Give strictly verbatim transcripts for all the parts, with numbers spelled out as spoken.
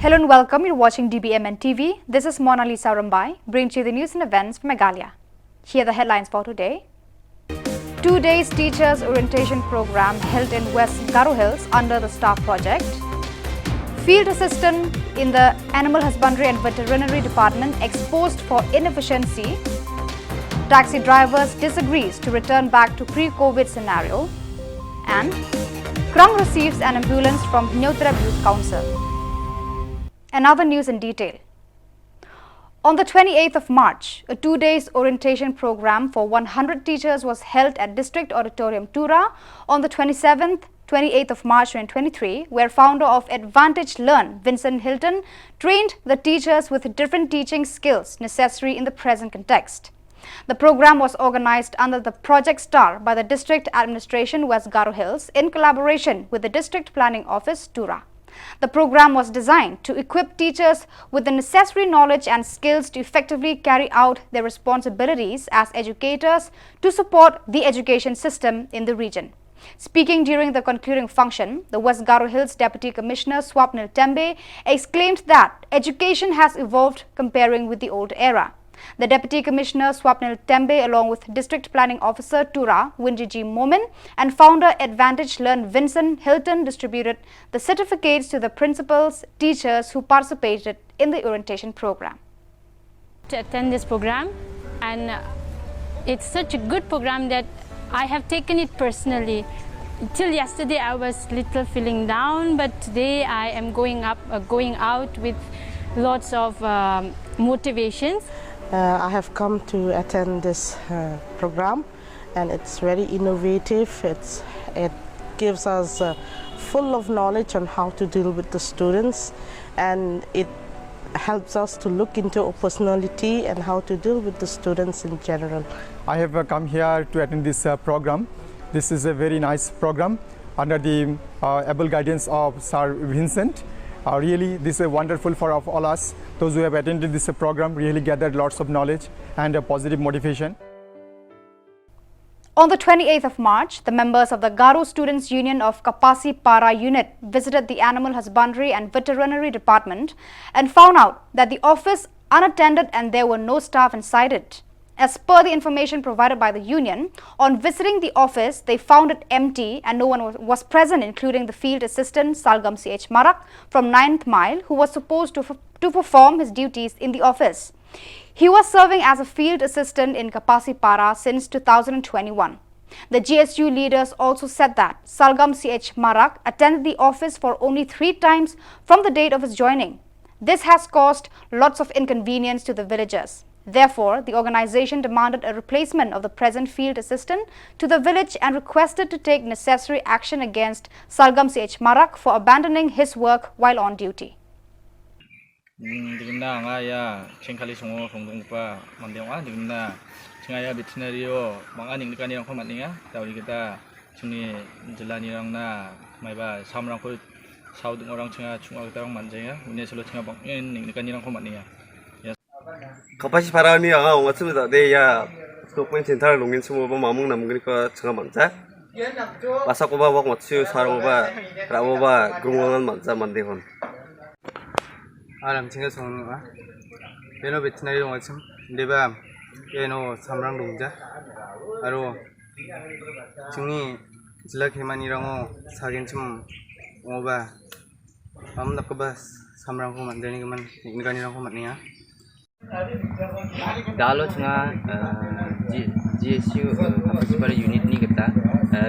Hello and welcome. You're watching D B M N T V. This is Mona Lisa Rambai, bringing to you the news and events from Meghalaya. Here are the headlines for today. Two days teachers orientation program held in West Garo Hills under the STAR project. Field assistant in the Animal Husbandry and Veterinary Department exposed for inefficiency. Taxi drivers disagrees to return back to pre-COVID scenario. And Krong receives an ambulance from Hynniewtrep Youth Council. And now the news in detail. On the twenty-eighth of March, a two days orientation program for one hundred teachers was held at District Auditorium Tura on the twenty-seventh, twenty-eighth of March twenty twenty-three, where founder of Advantage Learn, Vincent Hilton, trained the teachers with different teaching skills necessary in the present context. The program was organized under the Project STAR by the District Administration, West Garo Hills, in collaboration with the District Planning Office, Tura. The program was designed to equip teachers with the necessary knowledge and skills to effectively carry out their responsibilities as educators to support the education system in the region. Speaking during the concluding function, the West Garo Hills Deputy Commissioner Swapnil Tembe exclaimed that education has evolved comparing with the old era. The Deputy Commissioner Swapnil Tembe, along with District Planning Officer Tura Winjiji Momin and founder Advantage Learn Vincent Hilton, distributed the certificates to the principals, teachers who participated in the orientation program. To attend this program, and uh, it's such a good program that I have taken it personally. Till yesterday, I was little feeling down, but today I am going up, uh, going out with lots of um, motivations. Uh, I have come to attend this uh, program, and it's very innovative. It's it gives us uh, full of knowledge on how to deal with the students, and it helps us to look into our personality and how to deal with the students in general. I have uh, come here to attend this uh, program. This is a very nice program under the uh, able guidance of Sir Vincent. Uh, really, this is wonderful for of all us. Those who have attended this uh, program really gathered lots of knowledge and a positive motivation. On the twenty-eighth of March, the members of the Garo Students Union of Kapasi Para Unit visited the Animal Husbandry and Veterinary Department and found out that the office unattended and there were no staff inside it. As per the information provided by the union, on visiting the office, they found it empty and no one was, was present, including the field assistant Salgam C H Marak from ninth Mile, who was supposed to, to perform his duties in the office. He was serving as a field assistant in Kapasi Para since two thousand twenty-one. The G S U leaders also said that Salgam C H Marak attended the office for only three times from the date of his joining. This has caused lots of inconvenience to the villagers. Therefore, the organization demanded a replacement of the present field assistant to the village and requested to take necessary action against Salgam C H Marak for abandoning his work while on duty. Dingna nga ya chengkali songo songdong pa mandeng ah dingna chinga ya veterinary o manga ning kani rang ko matninga tauri kita chini jela ni rang na mai ba samrang ko sauding orang chinga chunga kita rang manjeng ya une selo chinga bang ning kani rang ko matninga. Kapasi Para ni anga ong atsu da de ya stockman center lungin sumo ba mamung nam gini ko chinga manja. Basa ko ba wak matsu sarong ba rabo ba grungongan manja mande hon. Alam chinga song nung ah. Beno veterinary rong achim deba eno samrang dungja. Aro chingni jila khemani rango sagen chim oba am nakaba samrang ko mandeni kaman ningani rang ko matninga. Dalo chinga G S U Kapasi Para unit ni kata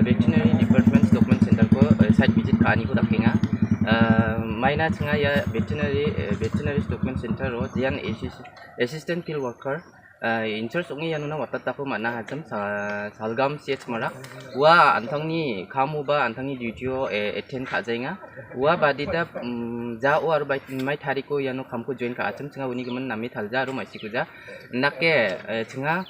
veterinary department stockman center ko site visit kani ko dakenga. Maina chinga ya veterinary veterinary stockman center ro dian assistant field worker in charge ongi yanuna watat tako mana hajam Salgam C H Marak wa antangni kamu ba antangni duty o attend khajainga. Wa badita ja o aru mai thariko yano kamko join ka acham chinga uni gimin nami thalja aru mai sikuja. Nake chinga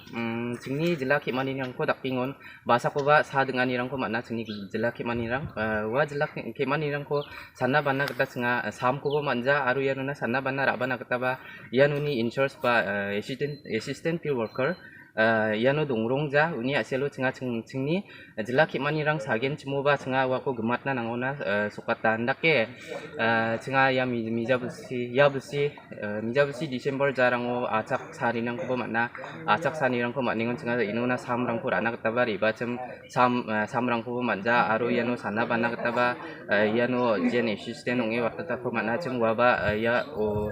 chingni jila khemani rangko dakpingon basa ko ba sa dengani rangko mana chingni jila khemani rang wa jila khemani rangko sanna bana kita chinga sam ko ba manja aru yanuna sanna bana rabana kita ba yanuni in charge ba assistant assistant field worker eh, ïano dungrong ja, uni aselo chynga ching-, chingni, eh, jylla khimani rang sagen chimo ba chynga wa ko gmat na nangona, eh, sokata ndake, eh, chynga ïa mi, mija busi, ïa busi, eh, mija busi December ja rango achak sani nangko ba matna, achak sani rangko matningon chynga ino na sam rangko rana kata ba ri ba chem sam, eh, sam rangko ba matja aro ïano sana bana kata ba, eh, ïano jen assistant ong e wa kata ko matna chem wa ba, eh, ïa o,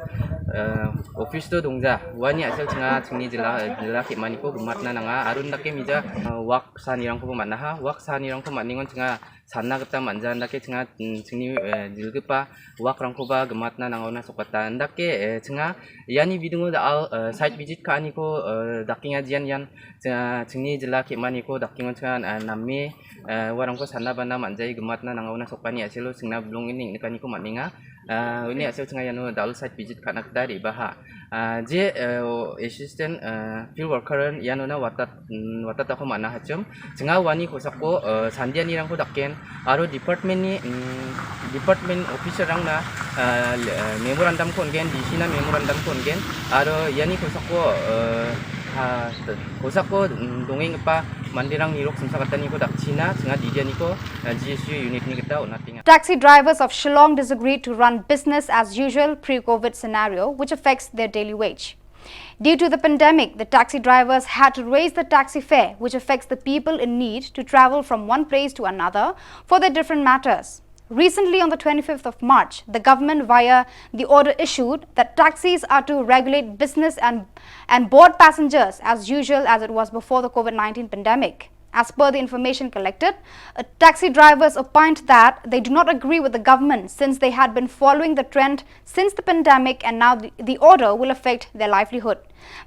eh, office to dungja. Wani asel chynga chingni jylla, jylla khimani ko gmat na nanga, arun dake mija, eh, wak sani rangko ba matna ha, wak sani rangko matningon chynga sana kata manja ndake chynga, mm, chingni, eh, jilgipa wak rangko ba gmat na nanga ona sokata ndake, eh, chynga ïani bidungo da al, eh, site visit ka ani ko, eh, dakinga jian yan, chynga chingni jylla khimani ko dakingon chynga, eh, namme, eh, warangko sana bana manja i gmat na nanga ona sokani aselo chingna blung ini nikani ko matninga. Ah, uni asel chynga ïano dal site visit khana kdari ba ha. Ah, je, eh, assistant, eh, field worker ïano na watat, mm, watat ako mana hachum. Chynga wani ko sako, eh, sandia ni rangko dakken. Aro department ni, mm, department officer rang na, eh, le-, eh, memorandum kon gen, D C na memorandum kon gen. Aro ïani ko sako, eh, ha, ko sako, mm, dongeng pa mandirang ni rok semsa kata ni ko dak China, chynga didia ni ko, eh, G S U unit ni kata, oh, nothing. Taxi drivers of Shillong disagreed to run business as usual pre-COVID scenario, which affects their daily wage. Due to the pandemic, the taxi drivers had to raise the taxi fare, which affects the people in need to travel from one place to another for their different matters. Recently, on the twenty-fifth of March, the government, via the order issued, that taxis are to regulate business and, and board passengers as usual as it was before the COVID nineteen pandemic. As per the information collected, uh, taxi drivers opined that they do not agree with the government since they had been following the trend since the pandemic and now the, the order will affect their livelihood.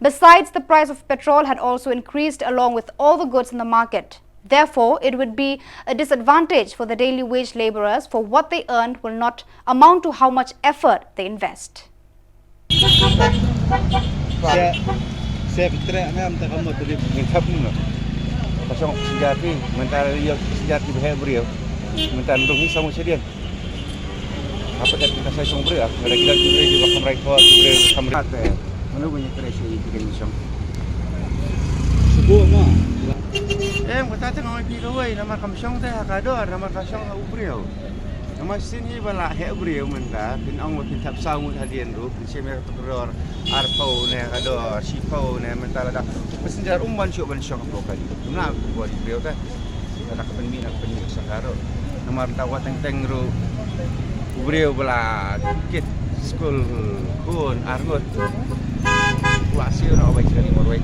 Besides, the price of petrol had also increased along with all the goods in the market. Therefore, it would be a disadvantage for the daily wage laborers, for what they earn will not amount to how much effort they invest. Sia, sia bitre ana am ta kamu tadi. Ngin thap ni no. Pasang senjata, mentara dia senjata bahaya beriau. Mentara dong ni sama sedia. Apa tak kita saya song beriau? Ada kita beriau di bakam raikot, beriau bakam raikot. Mana punya kerja ini bikin song? Sebut mah. Eh, kata tu nama pi kawai, nama kam song teh hakador, nama ka song ha u beriau. Namar shisien hi ba la heh briew mynta, phin ong ba phin thap saw ngut hadien ruh, phin shim ïa ka kordor arphew ne ka dor shiphew ne mynta lada passenger um ban shuh ban shong hapoh kali. Kumno ka bor briew te. Lada ka pynmih na ka pynmih ka shongkha ruh. Namar mynta wat teng teng ruh u briew ba la kit skul khun ar ngut. Kwah siew noh bai kali marwei.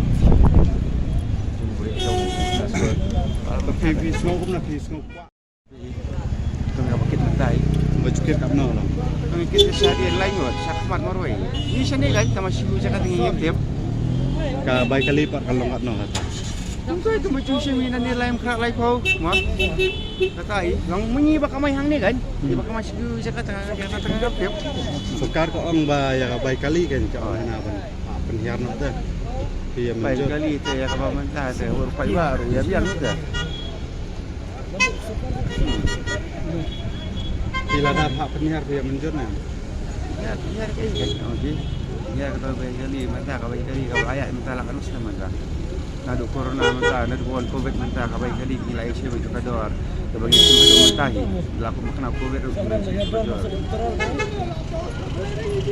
U briew shong skul. Phi phi sngew kumno phi sngew kwah. Tang ka bakit mynta. Ba ju kit katno la? Tang kit ka sha dien lai ngut, sha khmat marwei. Ngi shane kan tama shi u jaka tang ngi tip. Ka bai kali pat ka long katno kata? Tang kai ka maju shi mi nane lai mkhra lai pau. Ma. Kata i, long myngi ba kamai hangne kan. Ba kamai shi u jaka tang jaka tang ngi tip. Sorkar ka ong ba ïa ka bai kali kan ka ong hana ban. Ah, pynhiar noh te. Bai kali te ïa ka ba mynta te ur pai ba ru ïa biang te. Phi la dap hap pynhiar phi ïa mynjur ne? Ïa pynhiar ka ïa ka ïa ka bai kali mynta ka bai kali ka ba ïa mynta la ka nus ne mynta. Naduh corona mynta naduh wan covid mynta ka bai kali ngi la ïa shim ïa ka dor. Ka ba ngi shim ïa mynta hi la kum kena covid ruh ngi la ïa shim ïa ka dor.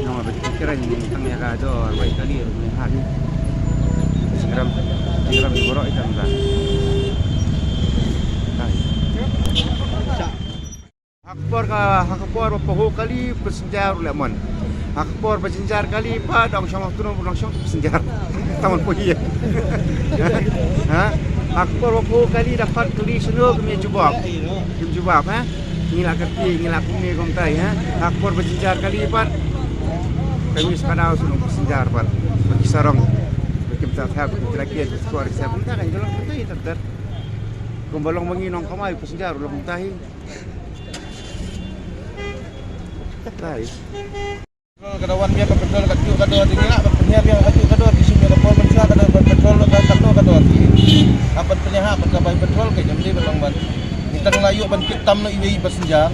Nong ba ki kren ni tang ïa ka dor bai kali ruh ni ha. Singram singram ni borok itam ka. Hai. Ha ka por ka ha ka por ba pahu kali passenger ruh lemon. Ha ka por ba jinjar kali pa dong shong tu dong shong passenger. Taman pahu. Ha? Ha ka por ba pahu kali dapat kali sunu kami jubab. Kim jubab ha. Ngi la kyrkieh, ngi la kumne kumtai, ha. Ha ka por ba jinjar kali pat. Kami spadau sunu passenger pat. Bagi sarong. Bagi mta thap, bagi terakhir, bagi keluar siap. Mta kan jalan kumtai ter ter. Kumba long mangi nong kamai passenger long kumtai. Tai. Ka dawan mia ka petrol ka tiu ka dor ti ngi la ba pynhiar mia ka tiu ka dor ti shim mia ka por mynshuwa ka dor ban petrol ka katno ka dor ti. Ka ban pynhiar ban ka bai petrol ka jam dei ban long ban. Ngi tang la ïoh ban kit tam na iwei i passenger.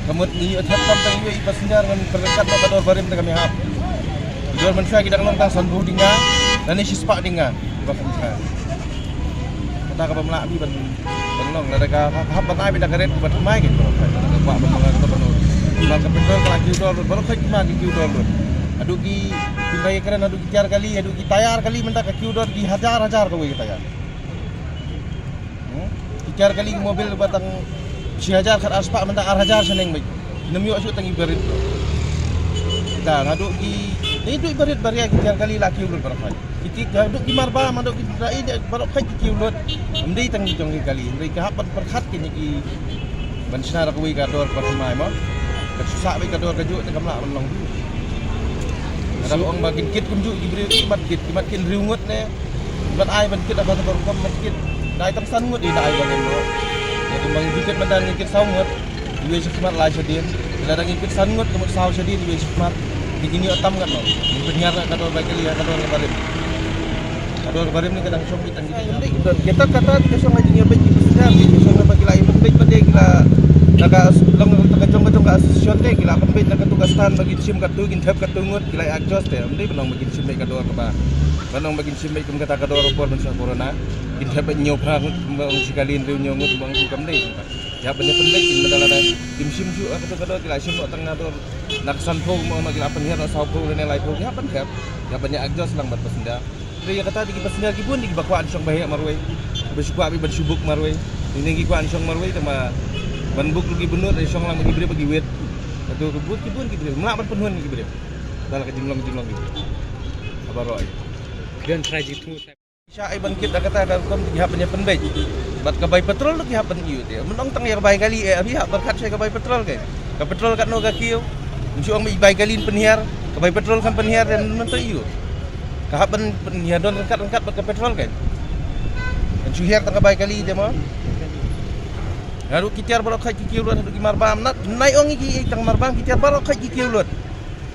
Ka mut ngi ïoh thep tam tang iwei i passenger ngan pynlengkat na ka dor barim tang ka mihap. Dor mynshuwa ki dang long tang sanphew dynga lane shispah dynga. Ba kumta. Kata kaba mlah bad ban, ban long, lada ka hap, hap ban ai bad da ka ret ban mai ki baroh khoit. Lada ka kwah ban long ka to ban long. Ba ka petrol ka la kiew dor, baroh khoit ki ma ki kiew dor lut. Haduh ki pynrai kren, haduh ki tiar kali, haduh ki tayar kali mynta ka kiew dor ki hajar hajar kawei ka tayar. Hmm? Ki tiar kali ki mobil ba tang shi hajar khat ar spah mynta ar hajar shaneng bad. Nym ïoh shuh tang i barit. Da, haduh ki, haduh i barit baria ki tiar kali la kiew lut baroh khoit. Ki ti, haduh ki marbam, haduh ki rai de baroh khoit ki kiew lut. Ym dei tang ki jong ki kali, ym dei, ka hap ban pyrkhat kine ki ban shna da kawei ka dor ba thymmai mo. Ka shu sah bad ka dor kajuh te kam lah ban long. Lada ka ong ba kin kit kumjuh ki briew, ki mat kit, ki mat kit hynriew ngut ne. Ban ai ban kit, aba ka dor kam mat kit. Da ai tang san ngut, i da ai ba kin mo. Ïa, kumba ngi kit mynta ngi kit saw ngut. Iwei shi khmat lai shadien. Lada ngi kit san ngut, ka mut saw shadien, iwei shi khmat. Te kin ïoh tam katno? Ngi pynhiar ka dor bai kali, ka dor ka barim. Ka dor ka barim ne ka dang shong beit tang kita. Kita kata ka shong ha jingïabeit ki passenger, ki shong ba ki la ïa pynbeit ba te ki la, na ka as-, long ka jong, ka jong ka association te ki la pynbeit na katu ka stand ba kin shim katu, kin thep katu ngut, ki la ïa adjust te. Ym dei ban long ba kin shim beit ka dor kaba, ban long ba kin shim beit kum kata ka dor por ban sha corona. Kin thep beit hynñiew phra ngut, kumba ong shi kali hynriew hynñiew ngut, kumba ong, kam dei. Ïa ban ïa pynbeit kin, mynta lada kim shim shuh ha katu ka dor, ki la shim noh tang na dor na ka sanphew, mo, ma ki la pynhiar na sawphew lane laiphew, ïa ban thep, ïa ban ïa adjust lang bad passenger. Te ïa kata te ki passenger ki bun te kiba kwah ban shong ba heh marwei, ba shu kwah beit ban shu book marwei. Te ki kwah ban shong marwei, te ma ban book ruh ki bun, te shong lang bad ki briew ba ki wait. Katu ki bun, ki bun ki briew, mlah ban pynhun ki briew. Da la ka jinglong, jinglong ki briew. Kaba roi. Don try jingthmu. Sha ai ban kit da kata ka rukom, ki hap ban ïa pynbeit. Bad ka bai petrol ki hap ban ïoh te. Mynta tang ïa ka bai kali, eh, abi hap berkat sha ka bai petrol ke. Ka petrol katno ka kiew. Ngi shu ong bai kali pynhiar, ka bai petrol kan pynhiar, te mynta ïoh. Ka hap ban pynhiar don ryngkat ryngkat bad ka petrol ke. Ngi shu hiar tang ka bai kali te mo. Haduh ki tiar baroh khoit ki kiew lut, haduh ki marbam, nat nai ong ki tang marbam, ki tiar baroh khoit ki kiew lut.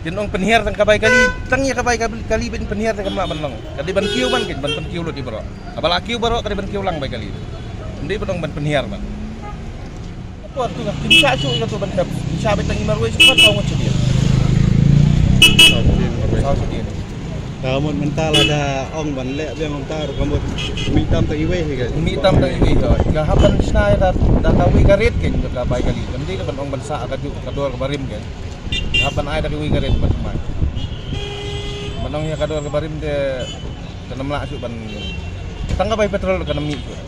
Kin ong pynhiar tang ka bai kali, tang ïa ka bai kali, kali ban pynhiar tang ka mlah ban long. Ka dei ban kiew ban kin, ban pynkiew lut i baroh. Haba la kiew baroh ka dei ban kiew lang bai kali. Ym dei ban ong ban pynhiar ban. Por tu ka, kim shah shuh ïa tu ban thep. Kim shah beit tang i marwei shuh, saw ngut shuh dien. Saw shuh dien. Ka mut mynta lada ong ban leh biang mynta ruh ka mut mih tam tang iwei hi ka. Mih tam tang iwei ka. Ka hap ban shna ïa da, da kawei ka rit kin, ka bai kali. Ym dei ban ong ban sah ka juh ka dor ka barim kin. Hap ban ai da kiwei ka rit ban thymmai. Ban ong ïa ka dor ka barim te, te ym lah shuh ban, tang ka bai petrol ka ym mih shuh.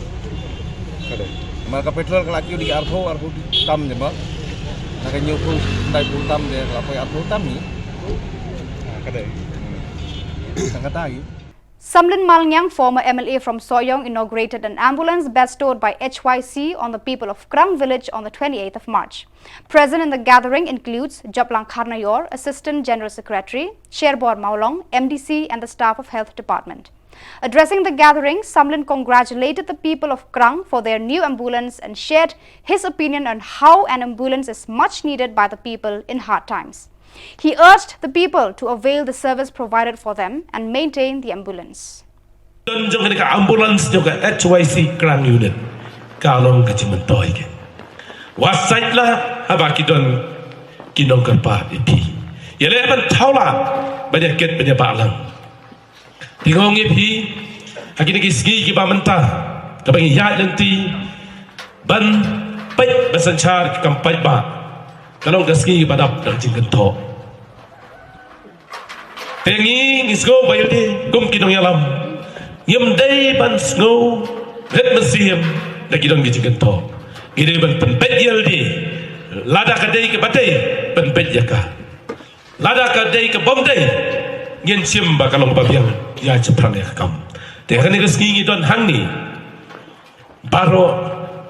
Ka dei. Namar ka petrol ka la kiew da ki arphew, arphew tam te mo. Na ka hynñiewphew, laiphew tam te ka la poi arphew tam hi. Ah, ka dei. Hmm. Tang kata hi. Samlin Malngiang, former M L A from Sohiong, inaugurated an ambulance bestowed by H Y C on the people of Krang village on the twenty-eighth of March. Present in the gathering includes Joplang Kharnayor, Assistant General Secretary, Sherbor Mawlong, M D C, and the staff of Health Department. Addressing the gathering, Samlin congratulated the people of Krang for their new ambulance and shared his opinion on how an ambulance is much needed by the people in hard times. He urged the people to avail the service provided for them and maintain the ambulance. Don jong kane ka ambulance jong ka H Y C Krang Unit ka long ka jingmyntoi ka. Wat sait la haba ki don ki nongkyrpad ïa phi. Ïaleh ban thaw lad ban ïa kit ban ïa bah lang. Te nga ong ïa phi, ha kine ki sngi kiba mynta, kaba ngi ïaid lynti ban peit ban synshar ki kam paidbah, ka long ka sngi ba dap da ka jingkynthoh. Te ngi, ngi sngew ba ïalade kum ki nongïalam, ngim dei ban sngew rit mynsiem da ki don ki jingkynthoh. Ngi dei ban pynbeit ïalade, lada ka dei kaba dei, pynbeit ïa ka. Lada ka dei ka bym dei, ngin shim ba ka long ba biang ïa shaphrang ïa ka kam. Te kane ka sngi ngi don hangne, baroh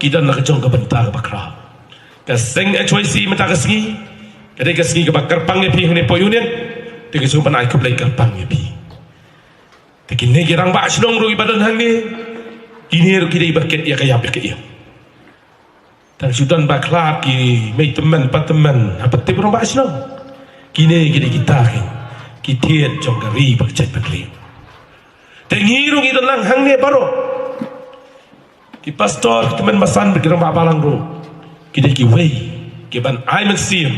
ki don la ka jong ka bynta kaba khraw. Ka seng H Y C mynta ka sngi ka dei ka sngi kaba kyrpang ïa phi hangne poh unit. Te ka sngi ban ai khublei kyrpang ïa phi. Te kine ki rangbah shnong ruh kiba don hangne, kine ruh ki dei ba kit ïa ka ïap ïa ka im. Tang shu don ba khlad ki mei tymmen pa tymmen ha pat tip rangbah shnong. Kine ki dei kita ki, ki thied jong ka ri bad ka jaitbynriew. Te ngi ruh ngi don lang hangne baroh. Ki pastor, ki tymmen basan bad ki rangbah balang ruh ki dei kiwei kiban ai mynsiem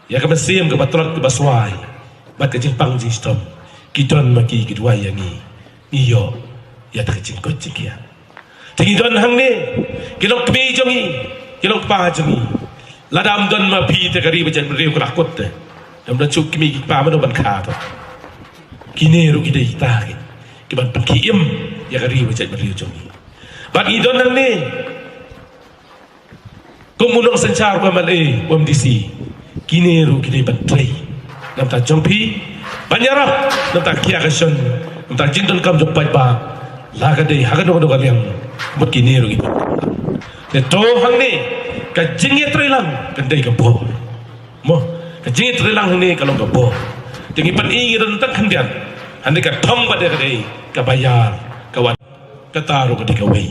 ïa ka mynsiem kaba tlot kaba swai bad ka jingpang jingshitom. Ki don ma ki, ki duwai ïa ngi, ngi ïoh. ïa kata ka jingkoit jingkhiah. Te ngi don hangne, ki long kmie jong ngi, ki long kpa jong ngi. Lada ym don ma phi te ka ri bad jaitbynriew ka la kut te. Ym don shuh kmie ki kpa mano ban kha to. Kine ruh ki dei kita ki, ki ban pynkhie im ïa ka ri bad jaitbynriew jong ngi. Bad ngi don hangne, kum u nongsynshar, u MLA, u MDC, kine ruh ki dei ban trei na bynta jong phi, ban ïarap na bynta ka khiah ka shon, na bynta ka jingdonkam jong u paidbah, la ka dei ha kano kano ka liang, mut kine ruh ki dei. Te to hangne, ka jingïatreilang kan dei ka bor. Mo, ka jingïatreilang hangne ka long ka bor. Te ngi pyni ngi don tang khyndiat, hangne ka thong ba dei ka dei kaba ïar, ka wan, kata ruh ka dei kawei.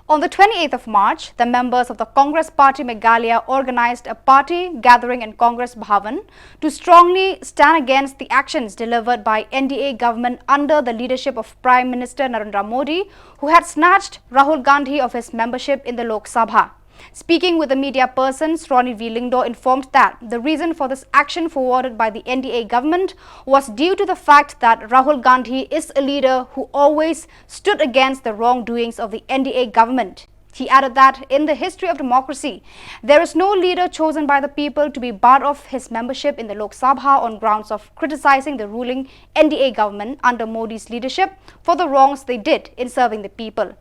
On the twenty-eighth of March, the members of the Congress Party Meghalaya organized a party gathering in Congress Bhavan to strongly stand against the actions delivered by N D A government under the leadership of Prime Minister Narendra Modi, who had snatched Rahul Gandhi of his membership in the Lok Sabha. Speaking with the media persons, Ronnie V Lyngdoh informed that the reason for this action forwarded by the N D A government was due to the fact that Rahul Gandhi is a leader who always stood against the wrongdoings of the N D A government. He added that in the history of democracy, there is no leader chosen by the people to be barred of his membership in the Lok Sabha on grounds of criticizing the ruling N D A government under Modi's leadership for the wrongs they did in serving the people.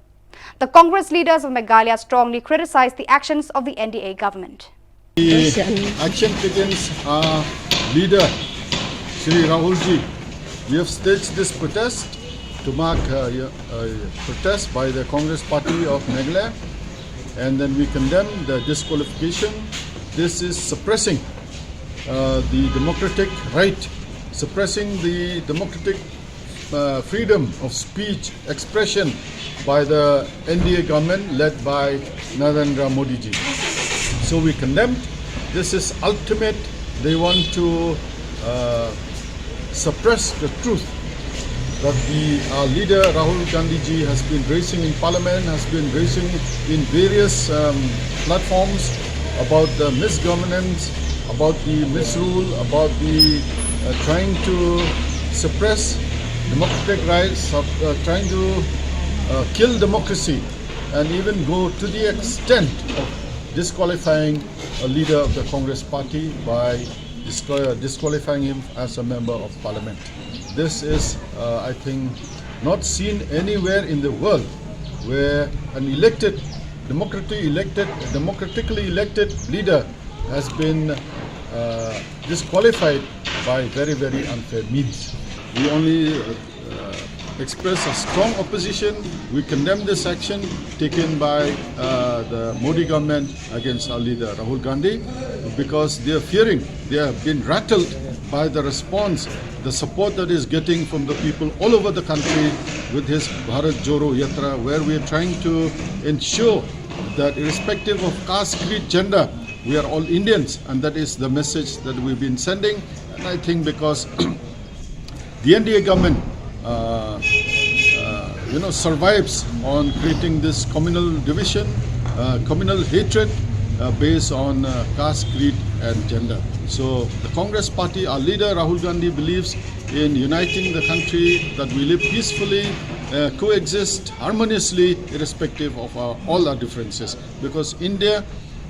The Congress leaders of Meghalaya strongly criticized the actions of the N D A government. The action begins our leader, Shri Rahul ji. We have staged this protest to mark uh, a protest by the Congress Party of Meghalaya, and then we condemn the disqualification. This is suppressing uh, the democratic right, suppressing the democratic uh, freedom of speech, expression by the N D A government led by Narendra Modi ji. So we condemned. This is ultimate. They want to uh, suppress the truth that the uh, leader Rahul Gandhi ji has been raising in parliament, has been raising in various um, platforms about the misgovernance, about the misrule, about the uh, trying to suppress democratic rights, uh, trying to uh, kill democracy, and even go to the extent of disqualifying a leader of the Congress party by disqual- disqualifying him as a member of parliament. This is, uh, I think, not seen anywhere in the world where an elected, democratically elected, democratically elected leader has been uh, disqualified by very, very unfair means. We only uh, uh, express a strong opposition. We condemn this action taken by uh, the Modi government against our leader Rahul Gandhi, because they are fearing, they have been rattled by the response, the support that is getting from the people all over the country with his Bharat Jodo Yatra, where we are trying to ensure that irrespective of caste, creed, gender, we are all Indians, and that is the message that we've been sending. And I think because the N D A government, uh, uh, you know, survives on creating this communal division, uh, communal hatred uh, based on uh, caste, creed, and gender. So the Congress party, our leader Rahul Gandhi believes in uniting the country, that we live peacefully, uh, coexist harmoniously, irrespective of our, all our differences. Because India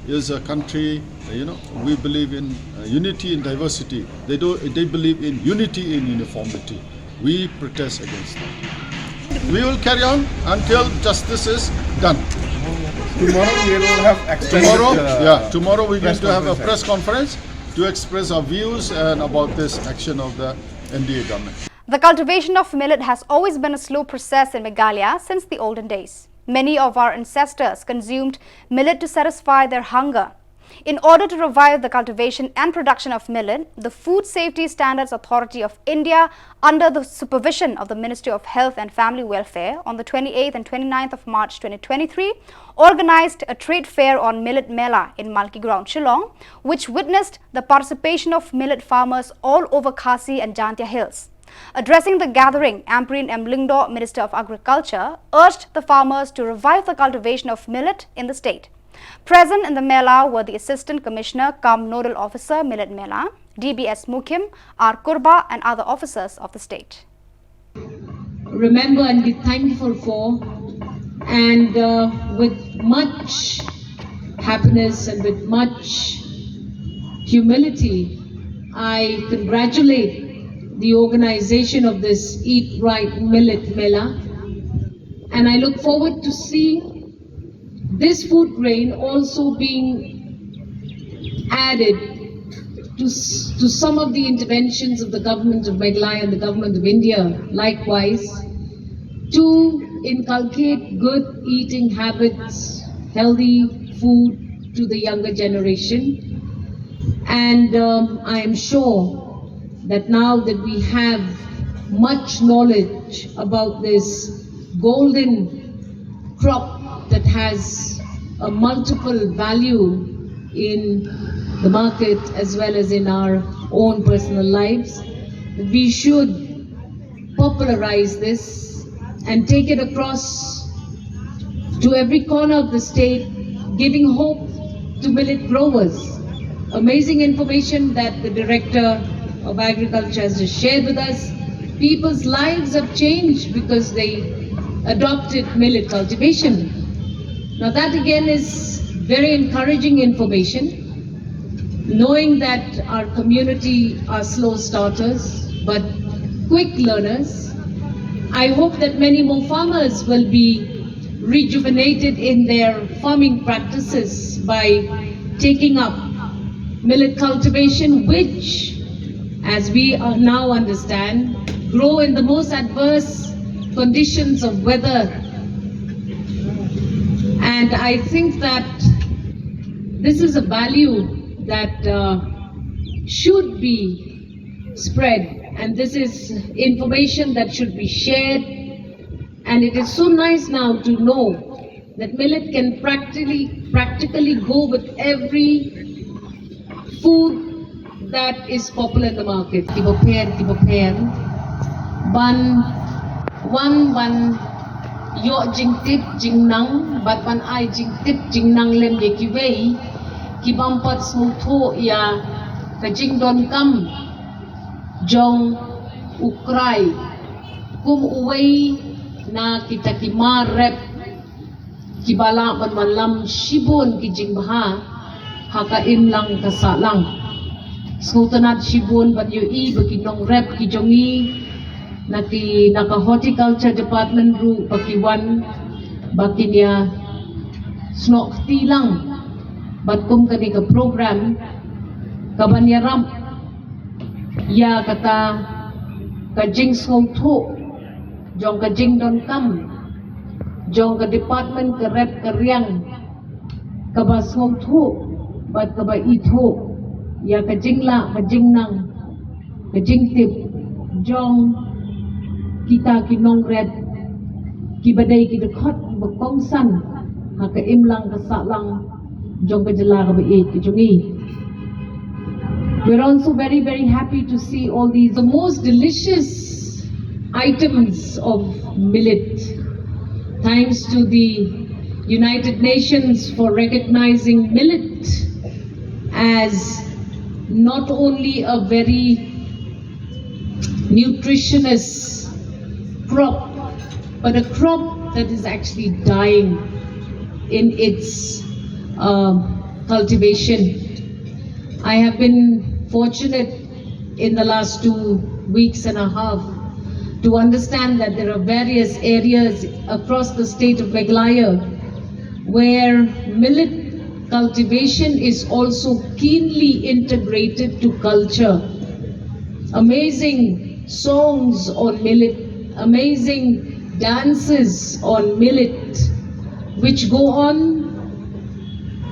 is a country, uh, you know, we believe in uh, unity in diversity. They do, they believe in unity in uniformity. We protest against that. We will carry on until justice is done. Tomorrow we will have extended, Tomorrow, uh, yeah, tomorrow we're going press to have a conference. Press conference to express our views and about this action of the N D A government. The cultivation of millet has always been a slow process in Meghalaya since the olden days. Many of our ancestors consumed millet to satisfy their hunger. In order to revive the cultivation and production of millet, the Food Safety Standards Authority of India, under the supervision of the Ministry of Health and Family Welfare, on the twenty-eighth and twenty-ninth of March twenty twenty-three, organized a trade fair on Millet Mela in Malki Ground, Shillong, which witnessed the participation of millet farmers all over Khasi and Jaintia Hills. Addressing the gathering, Ampareen M Lyngdoh, Minister of Agriculture, urged the farmers to revive the cultivation of millet in the state. Present in the mela were the Assistant Commissioner cum Nodal Officer, Millet Mela, D B S Mukhim, R Kurbah, and other officers of the state. remember and be thankful for. And uh, with much happiness and with much humility, I congratulate the organization of this Eat Right Millet Mela. And I look forward to seeing this food grain also being added to, to some of the interventions of the government of Meghalaya and the government of India, likewise, to inculcate good eating habits, healthy food to the younger generation. And um, I am sure that now that we have much knowledge about this golden crop that has a multiple value in the market as well as in our own personal lives, we should popularize this and take it across to every corner of the state, giving hope to millet growers. Amazing information that the Director of Agriculture has just shared with us. People's lives have changed because they adopted millet cultivation. Now, that again is very encouraging information, knowing that our community are slow starters but quick learners. I hope that many more farmers will be rejuvenated in their farming practices by taking up millet cultivation, which, as we uh, now understand, grow in the most adverse conditions of weather. And I think that this is a value that uh, should be spread, and this is information that should be shared. And it is so nice now to know that millet can practically practically go with every food that is popular in the market. Kiba pher, kiba pher. Ban wan ban ïoh jingtip jingnang bad ban ai jingtip jingnang lem ïa kiwei ki bym pat sngewthuh ïa ka jingdonkam jong u Krai kum uwei na kita ki mar rep kiba lah ban wanlam shibun ki jingbha ha ka imlang ka sahlang. Sngewtynnat shibun ban ïohi ba ki nongrep ki jong ngi na ki, na ka Horticulture Department ruh ba ki wan ba kin ïa snoh kti lang bad kum kane ka program kaban ïarap ïa kata ka jingsngewthuh jong ka jingdonkam jong ka department ka rep ka riang kaba sngewthuh bad kaba ithuh ïa ka jinglah ka jingnang ka jingtip jong kita ki nongrep kiba dei ki dkhot kiba kongsan ha ka imlang ka sahlang jong ka jylla kaba ïeit ka jong ngi. We're also very, very happy to see all these, the most delicious items of millet. Thanks to the United Nations for recognizing millet as not only a very nutritious crop, but a crop that is actually dying in its um, cultivation. I have been fortunate in the last two weeks and a half to understand that there are various areas across the state of Meghalaya where millet cultivation is also keenly integrated to culture. Amazing songs on millet, amazing dances on millet, which go on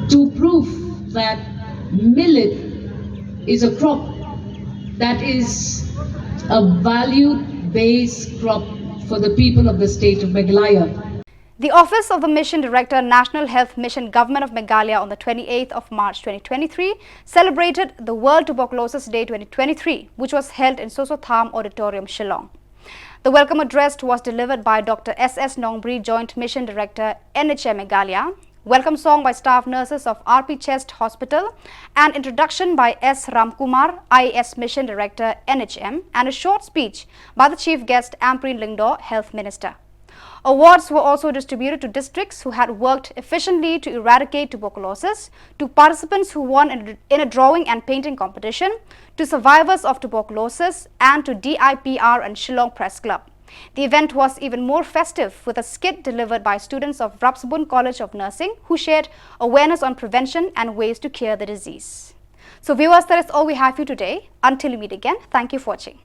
to prove that millet is a crop that is a value-based crop for the people of the state of Meghalaya. The Office of the Mission Director, National Health Mission, Government of Meghalaya on the twenty-eighth of March twenty twenty-three celebrated the World Tuberculosis Day twenty twenty-three, which was held in Soso Tham Auditorium, Shillong. The welcome address was delivered by Doctor S S Nongbri, Joint Mission Director, N H M Meghalaya. Welcome song by staff nurses of R P Chest Hospital, an introduction by S Ramkumar, I A S Mission Director, N H M, and a short speech by the chief guest, Ampareen Lyngdoh, Health Minister. Awards were also distributed to districts who had worked efficiently to eradicate tuberculosis, to participants who won in, in a drawing and painting competition, to survivors of tuberculosis, and to D I P R and Shillong Press Club. The event was even more festive with a skit delivered by students of Rabsabon College of Nursing who shared awareness on prevention and ways to cure the disease. So viewers, that is all we have for you today. Until we meet again, thank you for watching.